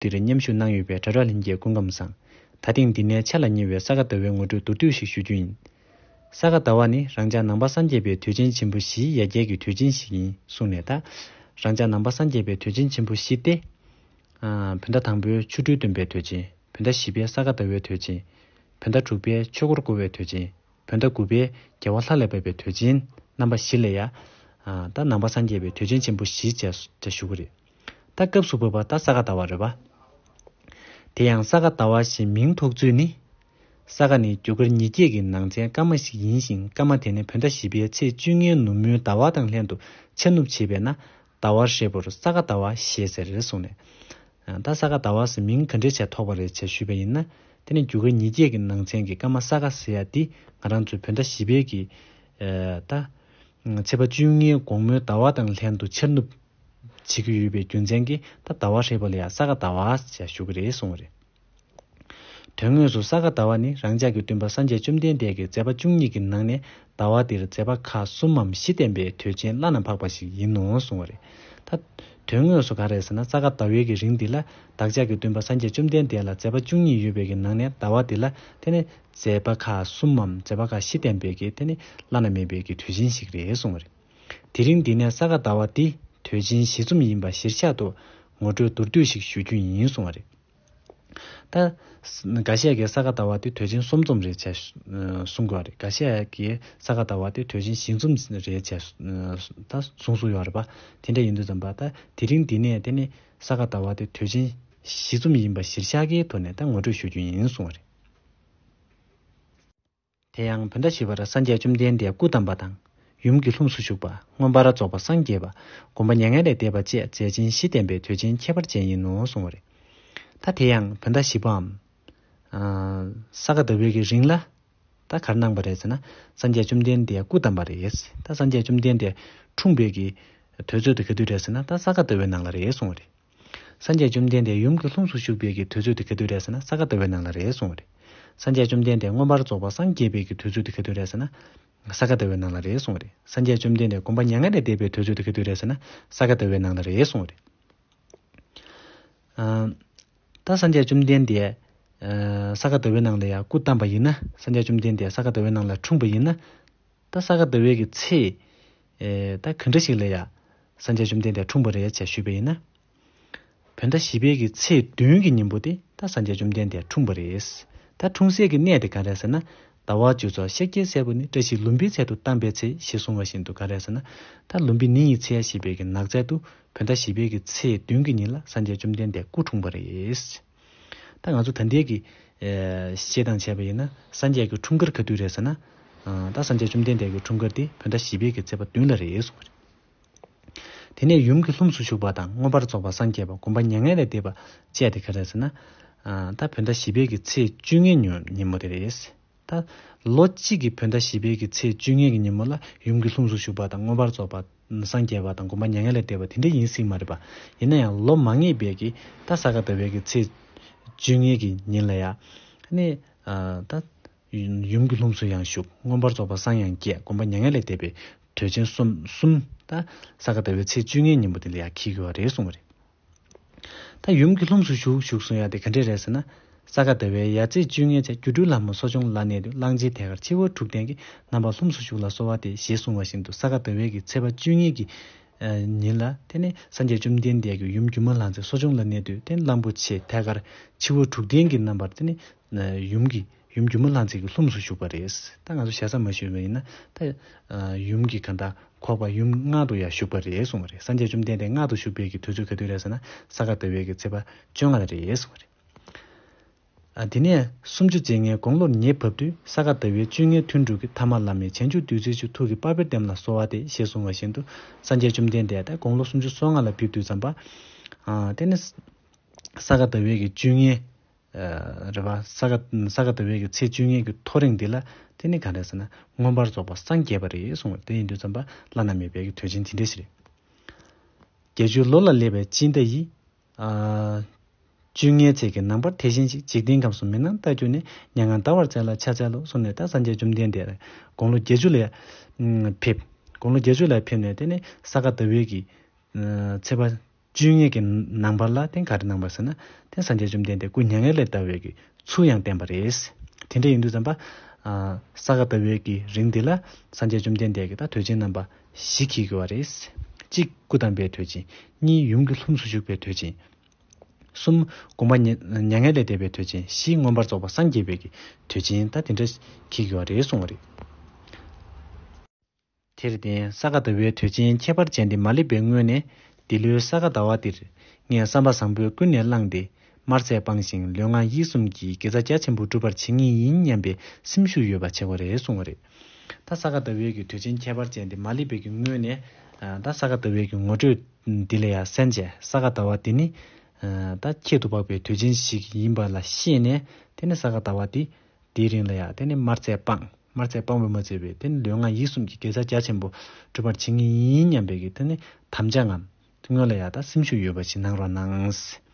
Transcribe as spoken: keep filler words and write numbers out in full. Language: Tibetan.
འདིར་མཉམ་ཞུགས་གནང་ཡོད་པའི་དྲ་གྲོགས་ལྷན་རྒྱས་སྐུ་ཁམས་བཟང་། ད་ཐེངས་འདི་ནས་ཆ་ལ་ཉེ་བའི་ས་ག་ཟླ་བའི་ངོ་སྤྲོད་མདོར་བསྡུས་ཤིག་ཞུ་རྒྱུ་ཡིན། ས་ག་ཟླ་བ་ནི་རང་ཅག་ནང་པ་སངས་རྒྱས་པའི་དུས་ཆེན་ཆེན་པོ་བཞིའི་ཡ་གྱལ་གྱི་དུས་ཆེན་ཞིག་ཡིན་གསུངས་ནས། ད་རང་ཅག་ནང་པ་སངས་རྒྱས་པའི་དུས་ཆེན་ཆེན་པོ་བཞི་སྟེ། ཨ། བོད་ཟླ་དང་པོའི་ཆོ་འཕྲུལ་སྟོན་པའི་དུས་ཆེན། བོད་ཟླ་བཞི་པའི་ས་ག་ཟླ་བའི་དུས་ཆེན། བོད་ཟླ་དྲུག་པའི་ཆོས་འཁོར་བསྐོར་བའི་དུས་ཆེན། བོད་ཟླ་དགུ་པའི་རྒྱལ་བ་ལྷ་ལས་བབས་པའི་དུས་ཆེན། རྣམ་པ་བཞི་ལ་ཡ། ཨ། ད་ནང་པ་སངས་རྒྱས་པའི་དུས་ཆེན་ཆེན་པོ་བཞི་ཅེས་ཞུ་གི་རེད། ད་སྐབས་སུ་བབས་པ་ད་ས་ག་ཟླ་བ་རེད་པ། དེ་ཡང་ས་ག་ཟླ་བ་ཞེས་མིང་ཐོགས་ཚུལ་ནི། ས་ག་ནི་རྒྱུ་སྐར་ཉིས་བརྒྱད་ཀྱི་ནང་ཚན་སྐར་མ་ཞིག་ཡིན་ཞིང་། སྐར་མ་དེ་ནི་བོད་ཟླ་བཞི་པའི་ཚེས་བཅོ་ལྔའི་ནུབ་མོའི་ཟླ་བ་དང་ལྷན་དུ་འཆར་ནུབ་བྱེད་པས་ན། ཟླ་བ་ཧྲིལ་པོར་ས་ག་ཟླ་བ་ཞེས་ཟེར་གསུངས་ནས། ད་ས་ག་ཟླ་བ་ཟེར་མིང་ག་འདྲས་བྱས་ཐོགས་པ་རེད་ཅེས་ཞུས་པ་ཡིན་ན། དེ་ནི་རྒྱུ་སྐར་ཉིས་བརྒྱད་ཀྱི་ནང་ཚན་གྱི་སྐར་མ་ས་ག་ཟེར་ཡ་འདི་ང་རང་ཚོའི་བོད་ཟླ་བཞི་པའི་གི། ཨ། ད་ཚེས་པ་བཅོ་ལྔའི་དགོང་མོའི་ཟླ་བ་དང་ལྷན་དུ་འཆར་ནུབ་བྱེད་ཀྱི་ཡོད་པའི་རྒྱུ་མཚན་གྱིས། ད་ཟླ་བ་ཧྲིལ་པོ་ལ་ཡ་ས་ག་ཟླ་བ་ཅེས་ཞུ་གི་རེད་གསུངས་པ་རེད། དོན་དངོས་སུ་ས་ག་ཟླ་བ་ནི་རང་ཅག་གི་སྟོན་པ་སངས་རྒྱས་བཅོམ་ལྡན་འདས་ཀྱི་མཛད་པ་བཅུ་གཉིས་ཀྱི་ནང་ནས་ཟླ་བ་འདིར་མཛད་པ་ཁག་གསུམ་མམ་བཞི་བསྟན་པའི་དུས་ཆེན་བླ་ན་འཕགས་པ་ཞིག་ཡིན་ནོ་གསུངས་པ་རེད། ད་དོན་དངོས་སུ་ག་རེ་ཟེར་ན། ས་ག་ཟླ་བའི་གི་རིང་འདི་ལ་བདག་ཅག་གི་སྟོན་པ་སངས་རྒྱས་བཅོམ་ལྡན་འདས་ལ་མཛད་པ་བཅུ་གཉིས་ཡོད་པའི་གི་ནང་ནས་ཟླ་བ་འདི་ལ་དེ་ནི་མཛད་པ་ཁག་གསུམ་མམ་མཛད་པ་ཁག་བཞི་བསྟན་པའི་གི་དེ་ནི་བླ་ན་མེད་པའི་གི་དུས་ཆེན་ཞིག་རེད་གསུངས་པ་རེད། དེ་རིང་འདི་ནས་ས་ག་ཟླ་བ་འདི་དུས་ཆེན་གཞི་འཛོམས་ཡིན་པ་གཞིར་བཞག་ཏུ་ངོ་སྤྲོད་མདོར་བསྡུས་ཤིག་ཞུ་རྒྱུ་ཡིན་གསུངས་པ་རེད། ད་འགའ་ཤས་ཀྱིས་ས་ག་ཟླ་བ་དེ་དུས་ཆེན་གསུམ་འཛོམས་རེད་ཅེས་གསུང་གི་ཡོད་རེད། འགའ་ཤས་ཀྱིས་ས་ག་ཟླ་བ་དེ་དུས་ཆེན་བཞི་འཛོམས་རེད་ཅེས་ད་གསུང་སྲོལ་ཡོད་རེད་པ། དེ་འདྲ་ཡིན་དུས་ཙམ་པ། ད་དེ་རིང་འདི་ནས་དེ་ནི་ས་ག་ཟླ་བ་དེ་དུས་ཆེན་བཞི་འཛོམས་ཡིན་པ་གཞིར་བཞག་གི་ཐོག་ནས་ད་ངོ་སྤྲོད་ཞུ་རྒྱུ་ཡིན་གསུངས་པ་རེད། དེ་ཡང་བོད་ཟླ་བཞི་པར་སངས་རྒྱས་བཅོམ་ལྡན་འདས་སྐུ་བལྟམས་པ་དང་། ཡུམ་གྱི་ལྷུམས་སུ་ཞུགས་པ། མངོན་པར་རྫོགས་པ་སངས་རྒྱས་པ། སྒོམ་པ་མྱ་ངན་ལས་འདས་པ་བཅས་མཛད་ཆེན་བཞི་བསྟན་པའི་དུས་ཆེན་ཁྱད་པར་ཅན་ཡིན་ནོ་གསུངས་པ་རེད། ད་དེ་ཡང་བོད་ཟླ་བཞི་པའམ། ཨ། ས་ག་ཟླ་བའི་གི་རིང་ལ། ད་ག་རེ་གནང་པ་རེད་ཟེར་ན། སངས་རྒྱས་བཅོམ་ལྡན་འདས་སྐུ་བལྟམས་པ་རེད། ད་སངས་རྒྱས་བཅོམ་ལྡན་འདས་འཁྲུངས་པའི་གི་དུས་ཚོད་དེ་ག་དུས་རེད་ཟེར་ན། ད་ས་ག་ཟླ་བའི་ནང་ལ་རེད་གསུངས་པ་རེད། སངས་རྒྱས་བཅོམ་ལྡན་འདས་ཡུམ་གྱི་ལྷུམས་སུ་ཞུགས་པའི་གི་དུས་ཚོད་དེ་ག་དུས་རེད་ཟེར་ན། ས་ག་ཟླ་བའི་ནང་ལ་རེད་གསུངས་པ་རེད། སངས་རྒྱས་བཅོམ་ལྡན་འདས་མངོན་པར་རྫོགས་པ་སངས་རྒྱས་པའི་གི་དུས་ཚོད་དེ་ག་དུས་རེད་ཟེར་ན། ས་ག་ཟླ་བའི་ནང་ལ་རེད་གསུངས་པ་རེད། སངས་རྒྱས་བཅོམ་ལྡན་འདས་སྒོམ་པ་མྱ་ངན་ལས་འདས་པའི་དུས་ཚོད་དེ་ག་དུས་རེད་ཟེར་ན། ས་ག་ཟླ་བའི་ནང་ལ་རེད་གསུངས་པ་རེད། ཨ། ད་སངས་རྒྱས་བཅོམ་ལྡན་འདས། ཨ། ས་ག་ཟླ་བའི་ནང་ལ་ཡང་སྐུ་བལྟམས་པ་ཡིན་ན། སངས་རྒྱས་བཅོམ་ལྡན་འདས་ས་ག་ཟླ་བའི་ནང་ལ་འཁྲུངས་པ་ཡིན་ན། ད་ས་ག་ཟླ་བའི་གི་ཚེས། ཨེ། ད་ག་འདྲ་ཞིག་ལ་ཡ་སངས་རྒྱས་བཅོམ་ལྡན་འདས་འཁྲུངས་པ་རེད་ཅེས་ཞུས་པ་ཡིན་ན། བོད་ཟླ་བཞི་པའི་གི་ཚེས་བདུན་གྱི་ཉིན་མོ་དེ་ད་སངས་རྒྱས་བཅོམ་ལྡན་འདས་འཁྲུངས་པ་རེད། ད་འཁྲུངས་སའི་གི་གནས་དེ་ག་རེ་ཟེར་ན། ཟླ་བ་རྒྱུ་ཚོགས་ཤཱཀྱའི་སྲས་པོ་ནི། བཀྲ་ཤིས་ལུམ་བིའི་ཚལ་དུ་བལྟམས་པའི་ཚེ་ཞེས་གསུངས་པ་བཞིན་དུ་ག་རེ་ཟེར་ན། ད་ལུམ་བི་ནི་ཡི་ཚལ་ཞེས་པའི་གི་ནགས་ཚལ་དུ་བོད་ཟླ་བཞི་པའི་གི་ཚེས་བདུན་གྱི་ཉིན་ལ་སངས་རྒྱས་བཅོམ་ལྡན་འདས་སྐུ་འཁྲུངས་པ་རེད། ད་ང་ཚོ་ད་ལྟའི་གི། ཨེ། བཤད་སྟངས་བྱས་པ་ཡིན་ན། སངས་རྒྱས་ཀྱི་འཁྲུངས་སྐར་ག་དུས་རེད་ཟེར་ན། ཨ། ད་སངས་རྒྱས་བཅོམ་ལྡན་འདས་ཀྱི་འཁྲུངས་སྐར་དེ་བོད་ཟླ་བཞི་པའི་གི་ཚེས་པ་བདུན་ལ་རེད་གསུངས་པ་རེད། དེ་ནས་ཡུམ་གྱི་ལྷུམས་སུ་ཞུགས་པ་དང་། མངོན་པར་རྫོགས་པ་སངས་རྒྱས་པ། སྒོམ་པ་མྱ་ངན་ལས་འདས་པ་བཅས་དེ་ག་རེ་ཟེར་ན། ཨ། ད་བོད་ཟླ་བཞི་པའི་གི་ཚེས་བཅོ་ལྔའི་ཉོ་ཉིན་མོ་དེ་རེད། ད་ལོ་གཅིག་གི་བོད་ཟླ་བཞི་པའི་གི་ཚེས་བཅོ་ལྔའི་གི་ཉིན་མོ་ལ་ཡུམ་གྱི་ལྷུམས་སུ་ཞུགས་པ་དང་། མངོན་པར་རྫོགས་པ་སངས་རྒྱས་པ་དང་། སྒོམ་པ་མྱ་ངན་ལས་འདས་པ་དེ་འདྲ་ཡིན་སྲིད་མ་རེད་པ། ཡིན་ན་ཡང་ལོ་མ་ངེས་པའི་གི་ད་ས་ག་ཟླ་བའི་གི་ཚེས་བཅོ་ལྔའི་གི་ཉིན་ལ་ཡ། ཨ་ནི། ཨ། ད་ཡུམ་གྱི་ལྷུམས་སུ་ཡང་ཞུགས། མངོན་པར་རྫོགས་པ་སངས་ཡང་རྒྱས། སྒོམ་པ་མྱ་ངན་ལས་འདས་པའི་དུས་ཆེན་གསུམ་གསུམ་ད་ས་ག་ཟླ་བའི་ཚེས་བཅོ་ལྔའི་ཉིན་མོ་དེ་ལ་ཡང་འཁེལ་དགོས་པ་རེད་གསུངས་པ་རེད། ད་ཡུམ་གྱི་ལྷུམས་སུ་ཞུགས་ཞུགས་གསུང་ཡ་དེ་ག་འདྲས་རེད་ཟེར་ན། ས་ག་ཟླ་བའི་ཡ་ཚེས་བཅོ་ལྔའི་ཚེ། སྒྱུ་འཕྲུལ་ལྷ་མོ་གསོ་སྦྱོང་ལ་གནས་དུས། གླང་ཆེན་ཐལ་དཀར་ཕྱི་བོར་འཁྲུགས་ལྡན་གྱི། རྣམ་པར་ལྷུམས་སུ་ཞུགས་ལ་གསོལ་བ་འདེབས། ཞེས་གསུངས་པ་བཞིན་དུ། ས་ག་ཟླ་བའི་གི་ཚེས་པ་བཅོ་ལྔའི་གི་ཨ་ཉིན་ལ་དེ་ནི་སངས་རྒྱས་བཅོམ་ལྡན་འདས་ཀྱིས་ཡུམ་སྒྱུ་མ་ལྷ་མཛེས་གསོ་སྦྱོང་ལ་གནས་དུས། དེ་ནི་གླང་པོ་ཆེ་ཐལ་དཀར་ཕྱི་བོར་འཁྲུགས་ལྡན་གྱི་རྣམ་པར་དེ་ནི་ཡུམ་གྱི་ཡུམ་སྒྱུ་མ་ལྷ་མཛེས་ཀྱི་ལྷུམས་སུ་ཞུགས་པ་རེད། ད་ང་ཚོ་ཞེ་ས་མ་ཞུས་པ་ཡིན་ན། ད་ཡུམ་གྱི་གང་ལྟར་ཁོག་པ་ཡུམ་མངལ་དུ་ཡང་ཞུགས་པ་རེད་གསུངས་པ་རེད། སངས་རྒྱས་བཅོམ་ལྡན་འདས་མངལ་དུ་ཞུགས་པའི་གི་དུས་ཚོད་ག་དུས་རེད་ཟེར་ན། ས་ག་ཟླ་བའི་གི་ཚེས་པ་བཅོ་ལྔ་ལ་རེད་གསུངས་པ་རེད། ཨ། དེ་ནས་སུམ་ཅུ་རྩ་ལྔའི་དགུང་ལོར་ཉེ་བབས་དུས། ས་ག་ཟླ་བའི་བཅོ་ལྔའི་ཐུན་དྲུག་གི་ཐ་མ་བླ་མེད་བྱང་ཆུབ་བདུད་རྩིའི་ཆུ་ཐུགས་ཀྱི་དཔལ་བེར་ལྡེམ་ལ་གསོལ་བ་འདེབས། ཞེས་གསུངས་པ་བཞིན་དུ། སངས་རྒྱས་བཅོམ་ལྡན་འདས་ད་དགུང་ལོ་སུམ་ཅུ་སོ་ལྔ་ལ་ཕེབས་དུས་ཙམ་པ། ཨ། དེ་ནི་ས་ག་ཟླ་བའི་གི་བཅོ་ལྔའི། ཨ། རེད་པ། ས་ག་ས་ག་ཟླ་བའི་གི་ཚེས་བཅོ་ལྔའི་གི་ཐོ་རེངས་འདི་ལ་དེ་ནི་ག་རེ་ཟེར་ན། མངོན་པར་རྫོགས་པ་སངས་རྒྱས་པ་རེད་གསུངས་པ། དེ་ཡིན་དུས་ཙམ་པ་བླ་ན་མེད་པའི་གི་དུས་ཆེན་དེ་འདྲ་ཞིག་རེད། བརྒྱད་ཅུའི་ལོ་ལ་སླེབས་པའི་དཔྱིད་ཟླ་ཡི། ཨ། བཅོ་ལྔའི་ཚེས་ཀྱི་ནངས་པར་དེ་བཞིན་ཞིག། འཇིག་རྟེན་ཁམས་སུ་མི་སྣང་ལྟ་གྱུར་ནས། མྱ་ངན་འདའ་བར་མཛད་ལ་ཕྱག་འཚལ་ལོ། གསུངས་ནས་ད་སངས་རྒྱས་བཅོམ་ལྡན་འདས་དགུང་ལོ་བརྒྱད་ཅུ་ལ་ཕེབས། དགུང་ལོ་བརྒྱད་ཅུ་ལ་ཕེབས་ནས་དེ་ནི་ས་ག་ཟླ་བའི་གི་ཚེས་པ་ བཅུ་གཉིས་ཀྱི་ནང་པར་ལ་དེ་ག་རེ་གནང་པ་ཟེར་ན། དེ་སངས་རྒྱས་བཅོམ་ལྡན་འདས་སྐུ་མྱ་ངན་ལས་འདའ་བའི་གི་ཚུལ་ཡང་བསྟན་པ་རེད། དེ་འདྲ་ཡིན་དུས་ཙམ་པ། ཨ་ས་ག་ཟླ་བའི་གི་རིང་འདི་ལ་སངས་རྒྱས་བཅོམ་ལྡན་འདས་ཀྱིས་ད་དུས་ཆེན་རྣམ་པ་བཞི་འཁྱེར་དགོས་པ་རེད། གཅིག་སྐུ་བལྟམས་པའི་དུས་ཆེན། གཉིས་ཡུམ་གྱི་ལྷུམས་སུ་ཞུགས་པའི་དུས་ཆེན། གསུམ་དགོངས་པ་མྱ་མྱ་ངན་ལས་འདས་པའི་དུས་ཆེན། བཞི་མངོན་པར་རྫོགས་པར་སངས་རྒྱས་པའི་གི་དུས་ཆེན། ད་དེ་འདྲ་འཁྱེར་དགོས་པ་རེད་གསུངས་པ་རེད། དེར་བརྟེན་ས་ག་ཟླ་བའི་དུས་ཆེན་ཁྱད་པར་ཅན་འདི་མ་སླེབས་པའི་སྔོན་ནས། འདི་ལོའི་ས་ག་ཟླ་བ་འདིར་ངས་བསམ་པ་བཟང་པོས་ཀུན་ནས་བསླངས་ཏེ། དམར་ཟས་སྤངས་ཤིང་ལུས་ངག་ཡིད་གསུམ་གྱི་དགེ་རྩ་རྒྱ་ཆེན་པོ་སྒྲུབ་པར་བྱེད་ངེས་ཡིན་སྙམ་པའི་སེམས་ཤུགས་ཡོད་པ་བྱེད་དགོས་རེད་གསུངས་པ་རེད། ད་ས་ག་ཟླ་བའི་གི་དུས་ཆེན་ཁྱད་པར་ཅན་འདི་མ་སླེབས་པའི་གི་སྔོན་ནས། ཨ་ད་ས་ག་ཟླ་བའི་གི་ངོ་སྤྲོད་འདི་ལ་ཡང་གསན་བྱས། ས་ག་ཟླ་བ་འདི་ནི་ཨ་ད་ཁྱད་དུ་འཕགས་པའི་དུས་ཆེན་ཞིག་ཡིན་པ་ལ་ཤེས་ནས། དེ་ནི་ས་ག་ཟླ་བ་འདི། དེའི་རིང་ལ་ཡང་དེ་ནི་དམར་ཟས་སྤངས། དམར་ཟས་སྤངས་པས་མ་ཚད་པའི་དེ་ནི་ལུས་ངག་ཡིད་གསུམ་གྱི་དགེ་རྩ་རྒྱ་ཆེན་པོ་སྒྲུབ་པར་བྱེད་ངེས་ཡིན་སྙམ་པའི་གི་དེ་ནི་དམ་བཅའ་ངམ། སྔོན་ལ་ཡང་ད་སེམས་ཤུགས་ཡོད་པ་ཞིག་གནང་རོགས་གནང་།